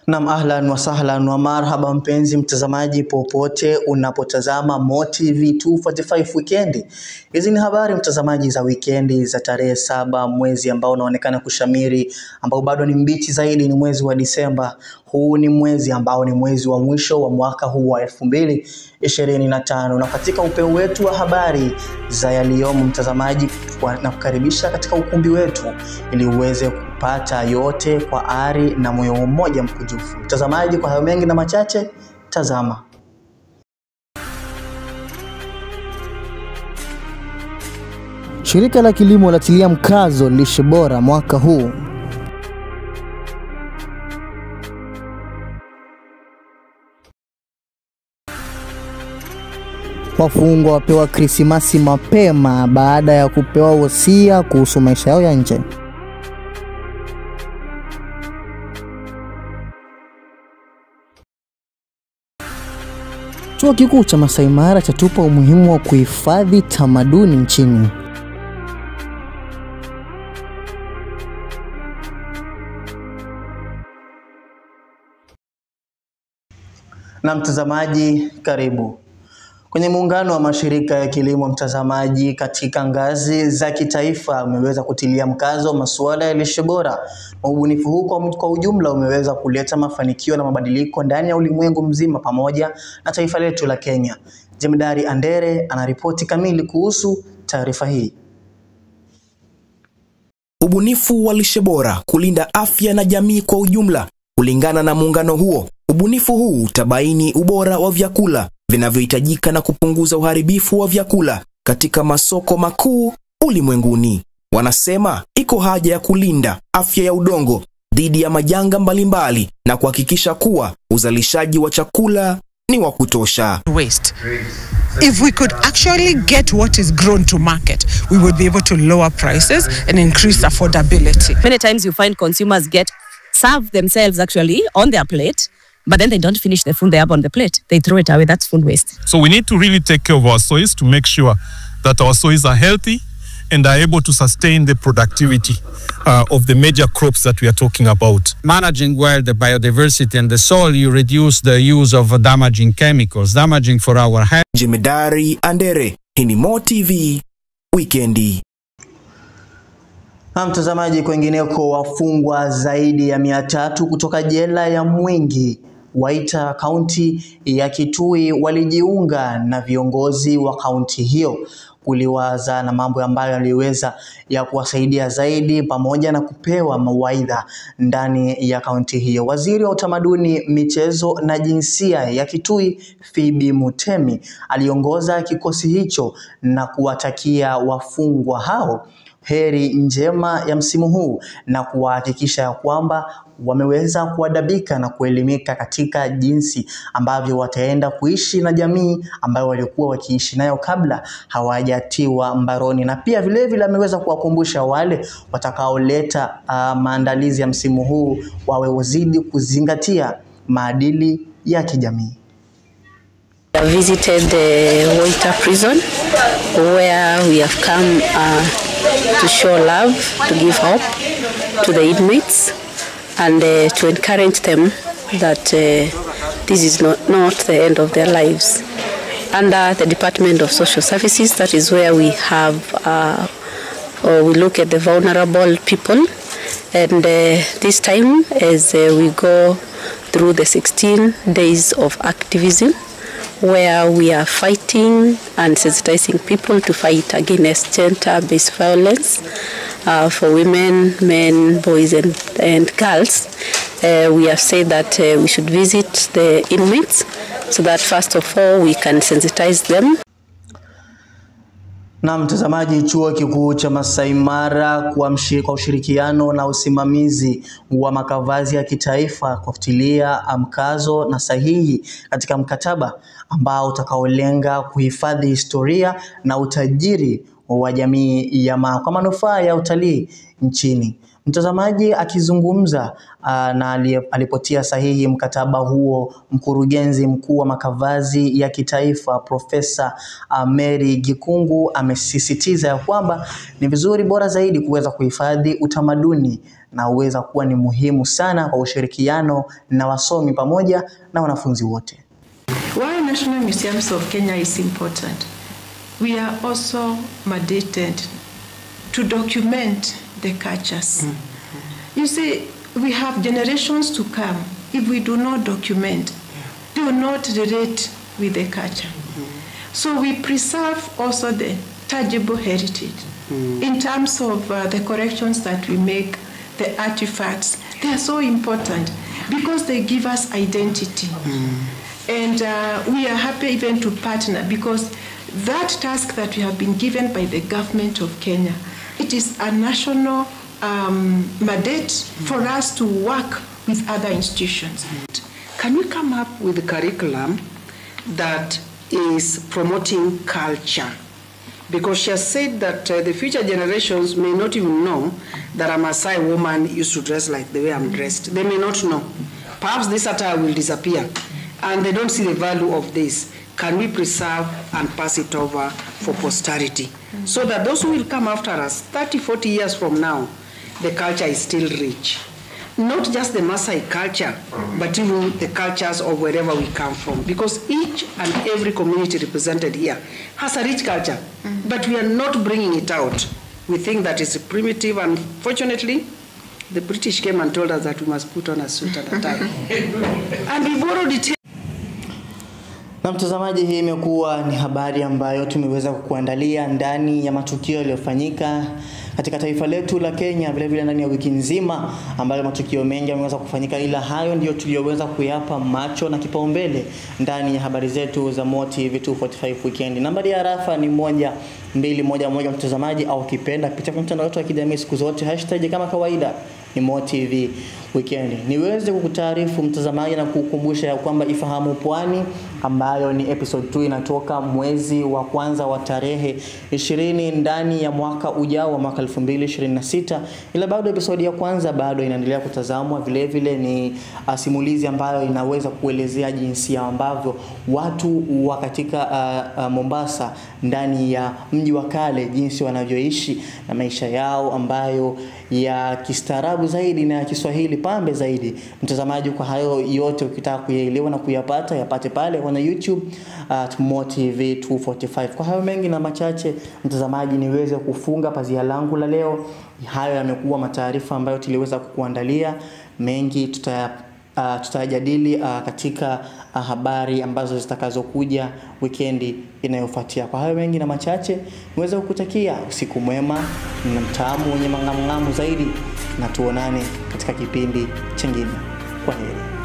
Naam, ahlan wa sahlan wa marhaba mpenzi mtazamaji popote unapotazama Mo TV 245 weekend. Hizi ni habari mtazamaji za weekend za tarehe 7 mwezi ambao unaonekana kushamiri, ambao bado ni mbichi zaidi, ni mwezi wa Disemba. Huu ni mwezi ambao ni mwezi wa mwisho wa mwaka huu wa 2025. Na katika upeo wetu wa habari za yaliyomo mtazamaji, na kukaribisha katika ukumbi wetu ili uweze kupata yote kwa ari na moyo mmoja mkunjufu. Mtazamaji, kwa hayo mengi na machache, tazama. Shirika la kilimo latilia mkazo lishe bora mwaka huu. Wafungwa wapewa Krismasi mapema baada ya kupewa wosia kuhusu maisha yao ya nje. Chuo kikuu cha Masai Mara chatupa umuhimu wa kuhifadhi tamaduni nchini. Na mtazamaji, karibu kwenye muungano wa mashirika ya kilimo. Mtazamaji, katika ngazi za kitaifa umeweza kutilia mkazo masuala ya lishe bora. Ubunifu huu kwa ujumla umeweza kuleta mafanikio na mabadiliko ndani ya ulimwengu mzima pamoja na taifa letu la Kenya. Jemedari Andere anaripoti kamili kuhusu taarifa hii. Ubunifu wa lishe bora kulinda afya na jamii kwa ujumla. Kulingana na muungano huo, ubunifu huu utabaini ubora wa vyakula vinavyohitajika na kupunguza uharibifu wa vyakula katika masoko makuu ulimwenguni. Wanasema iko haja ya kulinda afya ya udongo dhidi ya majanga mbalimbali na kuhakikisha kuwa uzalishaji wa chakula ni wa kutosha. Waste. If we could actually get what is grown to market, we would be able to lower prices and increase affordability. Many times you find consumers get serve themselves actually on their plate, but then they don't finish the food they have on the plate. They throw it away. That's food waste. So we need to really take care of our soils to make sure that our soils are healthy and are able to sustain the productivity of the major crops that we are talking about. Managing well the biodiversity and the soil, you reduce the use of damaging chemicals, damaging for our health. Jemedari Andere, hii ni Mo TV Weekendi. Na mtazamaji, kwingineko, wafungwa zaidi ya 300 kutoka jela ya Mwingi Waita kaunti ya Kitui walijiunga na viongozi wa kaunti hiyo kuliwaza na mambo ambayo yaliweza ya kuwasaidia zaidi pamoja na kupewa mawaidha ndani ya kaunti hiyo. Waziri wa Utamaduni, Michezo na Jinsia ya Kitui, Phoebe Mutemi, aliongoza kikosi hicho na kuwatakia wafungwa hao heri njema ya msimu huu na kuwahakikisha ya kwamba wameweza kuadabika na kuelimika katika jinsi ambavyo wataenda kuishi na jamii ambayo walikuwa wakiishi nayo kabla hawajatiwa mbaroni. Na pia vile vile ameweza kuwakumbusha wale watakaoleta maandalizi ya msimu huu wawe wazidi kuzingatia maadili ya kijamii. I visited the Waita prison where we have come to show love, to give hope to the inmates and to encourage them that this is not the end of their lives. Under the Department of Social Services, that is where we have, or we look at the vulnerable people. And this time, as we go through the 16 days of activism, where we are fighting and sensitizing people to fight against gender-based violence for women, men, boys, and girls. We have said that we should visit the inmates so that first of all we can sensitize them. Na mtazamaji, chuo kikuu cha Masai Mara kwa ushirikiano na usimamizi wa makavazi ya kitaifa kwa kutilia mkazo na sahihi katika mkataba ambao utakaolenga kuhifadhi historia na utajiri wa jamii ya Maa kwa manufaa ya utalii nchini. Mtazamaji, akizungumza na alipotia sahihi mkataba huo, mkurugenzi mkuu wa makavazi ya kitaifa Profesa Mary Gikungu amesisitiza ya kwamba ni vizuri bora zaidi kuweza kuhifadhi utamaduni na uweza kuwa ni muhimu sana kwa ushirikiano na wasomi pamoja na wanafunzi wote. Why National Museums of Kenya is important? We are also mandated to document the cultures. You see, we have generations to come. If we do not document, they will not relate with the culture. So we preserve also the tangible heritage. In terms of the corrections that we make, the artifacts, they are so important because they give us identity. And we are happy even to partner because that task that we have been given by the government of Kenya, it is a national mandate for us to work with other institutions. Can we come up with a curriculum that is promoting culture? Because she has said that the future generations may not even know that a Maasai woman used to dress like the way I'm dressed. They may not know. Perhaps this attire will disappear, and they don't see the value of this. Can we preserve and pass it over for posterity? So that those who will come after us, 30, 40 years from now, the culture is still rich. Not just the Maasai culture, but even the cultures of wherever we come from. Because each and every community represented here has a rich culture, but we are not bringing it out. We think that it's primitive, and fortunately, the British came and told us that we must put on a suit and a tie. And we borrowed it. Na mtazamaji, hii imekuwa ni habari ambayo tumeweza kukuandalia ndani ya matukio yaliyofanyika katika taifa letu la Kenya, vile vile ndani ya wiki nzima ambayo matukio mengi yameweza kufanyika, ila hayo ndiyo tuliyoweza kuyapa macho na kipaumbele ndani ya habari zetu za Mo TV 245 Weekend. Nambari ya rafa ni 1211 mtazamaji, au kipenda pitia kwa mtandao wetu wa kijamii siku zote, hashtag kama kawaida ni Mo TV Weekend. Niweze kukutaarifu mtazamaji na kukukumbusha ya kwamba Ifahamu Pwani ambayo ni episode 2 inatoka mwezi wa kwanza wa tarehe 20 ndani ya mwaka ujao wa mwaka 2026, ila bado episode ya kwanza bado inaendelea kutazamwa. Vile vile ni simulizi ambayo inaweza kuelezea jinsi ambavyo watu wa katika Mombasa ndani ya mji wa kale jinsi wanavyoishi na maisha yao ambayo ya kistaarabu zaidi na ya Kiswahili pambe zaidi. Mtazamaji, kwa hayo yote ukitaka kuyaelewa na kuyapata, yapate pale kwenye YouTube at Mo TV 245. Kwa hayo mengi na machache, mtazamaji, niweze kufunga pazia langu la leo. Hayo yamekuwa mataarifa ambayo tuliweza kukuandalia. Mengi tutajadili katika habari ambazo zitakazokuja wikendi inayofuatia. Kwa hayo mengi na machache, niweze kukutakia usiku mwema na mtamu wenye mangamu zaidi, na tuonane katika kipindi chingine. Kwa heri.